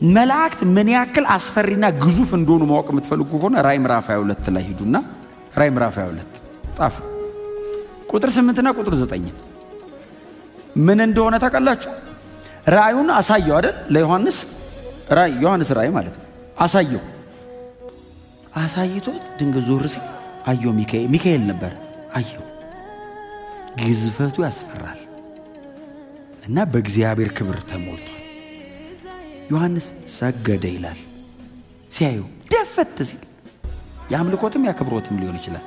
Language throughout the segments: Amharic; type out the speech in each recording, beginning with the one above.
መላእክት ምን ያክል አስፈሪና ግዙፍ እንደሆኑ ማወቅ የምትፈልጉ ከሆነ ራእይ ምዕራፍ 22 ላይ ሂዱና ራእይ ምዕራፍ 22 ጻፉ። ቁጥር 8 እና ቁጥር 9 ምን እንደሆነ ታውቃላችሁ? ራእዩን አሳየው አይደል? ለዮሐንስ ራእይ፣ ዮሐንስ ራእይ ማለት ነው። አሳየው፣ አሳይቶት ድንገት ዞር ሲል አየው። ሚካኤል፣ ሚካኤል ነበር። አየው፣ ግዝፈቱ ያስፈራል እና በእግዚአብሔር ክብር ተሞልቷል። ዮሐንስ ሰገደ ይላል። ሲያዩ ደፈት ሲል የአምልኮትም ያክብሮትም ሊሆን ይችላል።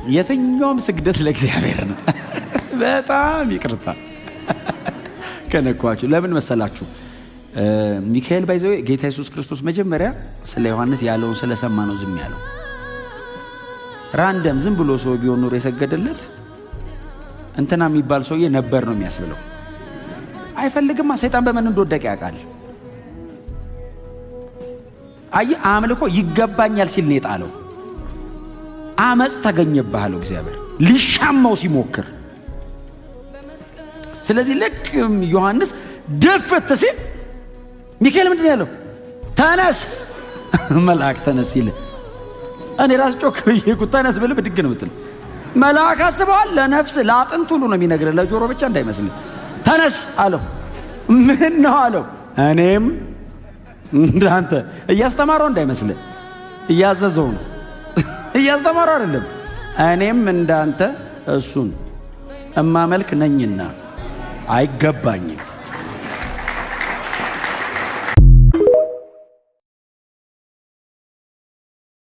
የትኛውም ስግደት ለእግዚአብሔር ነው። በጣም ይቅርታ ከነኳችሁ። ለምን መሰላችሁ? ሚካኤል by the way ጌታ ኢየሱስ ክርስቶስ መጀመሪያ ስለ ዮሐንስ ያለውን ስለሰማ ነው ዝም ያለው። Random ዝም ብሎ ሰው ቢሆን ኖሮ የሰገደለት እንትና የሚባል ሰውዬ ነበር ነው የሚያስብለው። አይፈልግማ። ሰይጣን በምን እንደወደቀ ያውቃል። አይ አምልኮ ይገባኛል ሲል ነው የጣለው። አመፅ ተገኘብህ አለው እግዚአብሔር ሊሻማው ሲሞክር። ስለዚህ ልክ ዮሐንስ ድፍት ሲል ሚካኤል ምንድን ነው ያለው? ተነስ መልአክ ተነስ ሲል እኔ ራስ ጮክ ብዬ እኮ ተነስ ብል ብድግ ነው የምትል። መልአክ አስበዋል። ለነፍስ ለአጥንት ሁሉ ነው የሚነግርህ፣ ለጆሮ ብቻ እንዳይመስልህ። ተነስ አለው። ምን ነው አለው። እኔም እንዳንተ እያስተማረው እንዳይመስልህ፣ እያዘዘው ነው። እያስተማረው አይደለም። እኔም እንዳንተ እሱን እማመልክ ነኝና አይገባኝም።